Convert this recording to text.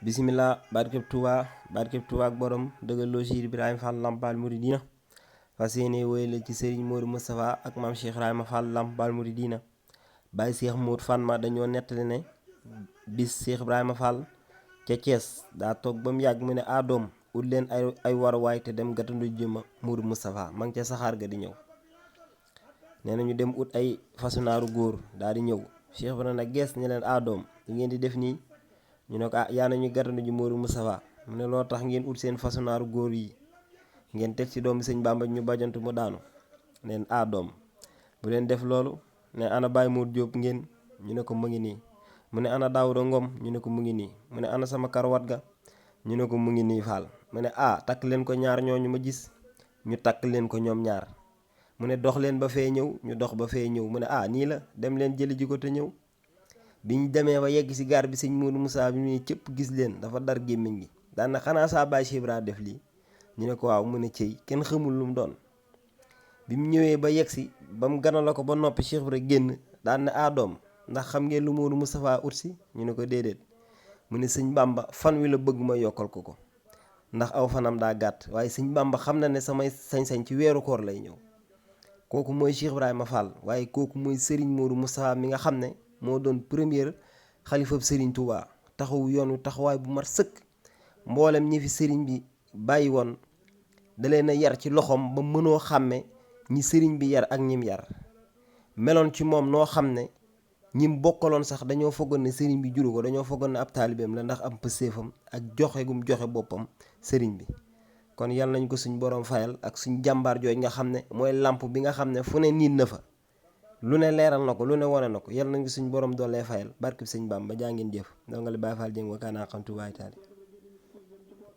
bisimilah barkeb Touba ak borom dëggaloo Cheikh Ibrahima Fall Lamp Baal Mouridina fas yéene wéyale ci Serigne Modou Moustapha ak maam Cheikh Ibrahima Fall Lamp Baal Mouridina Baye Cheikh Mour Fatma dañoo nettali ne bis Cheikh Ibrahima Fall ca Thiès daa toog ba mu yàgg mu ne doom ut leen ay waruwaay te dem gatandu jëma Modou Moustapha ma ngi ca saxaar ga di ñëw. nee na ñu dem ut ay façonnaaru góor daal di ñëw Cheikh Ibrahima nag gees ne leen doom li ngeen di def nii. ñu ne ko yaa nañu gàttandu ji Modou Moustapha mu ne loo tax ngeen ut seen façonnaaru góor yi ngeen teg ci doomu sëñ Bamba ñu bajantu mu daanu neen doom bu leen def loolu ne ana Baye Modou Diop ngeen ñu ne ko mu ngi nii mu ne ana Daouda Ngom ñu ne ko mu ngi nii mu ne ana sama karwat ga ñu ne ko mu ngi nii Fall mu ne takk leen ko ñaar ñooñu ma gis ñu takk leen ko ñoom ñaar mu ne dox leen ba fee ñëw ñu dox ba fee ñëw mu ne nii la dem leen jëli ji ko te ñëw biñ demee ba yegg ci gaar bi sëñ Modou Moussa bi muy cëpp gis leen dafa dar gémmiñ gi daan na xanaa saa Baye Cheikh Ibra def lii ñu ne ko waaw mu ne cëy kenn xamul lu mu doon bi mu ñëwee ba yegg si ba mu gana la ko ba noppi Cheikh Ibra génn daan na doom ndax xam ngeen lu Modou Moustapha ut si ñu ne ko déedéet mu ne sëñ Bamba fan wi la bëgg ma yokkal ko ndax aw fanam daa gàtt waaye sëñ Bamba xam na ne samay sañ-sañ ci weeru koor lay ñëw kooku mooy Cheikh Ibrahima Fall waaye kooku mooy Serigne Modou Moustapha mi nga xam ne moo doon première xalifab Serigne Touba taxawu yoonu taxawaay bu mat sëkk mboolem ñi fi Serigne bi bàyyi woon da leen a yar ci loxoom ba mënoo xàmme ñi Serigne bi yar ak ñim yar meloon ci moom noo xam ne ñim bokkaloon sax dañoo foogoon ne Serigne bi juru ko dañoo foogoon ne ab taalibeem la ndax am pëseefam ak joxe gum joxe boppam Serigne bi kon yal nañ ko suñ borom fayal ak suñ jàmbaar jooju nga xam ne mooy làmp bi nga xam ne fu ne niin na fa lu ne leeral na ko lu ne wane na ko yal nañu suñu borom doolee fayal barke bi sëñ Bamba jaa ngeen jëf ndongali Baye Fall Dieng wa kaana xam tubaay taali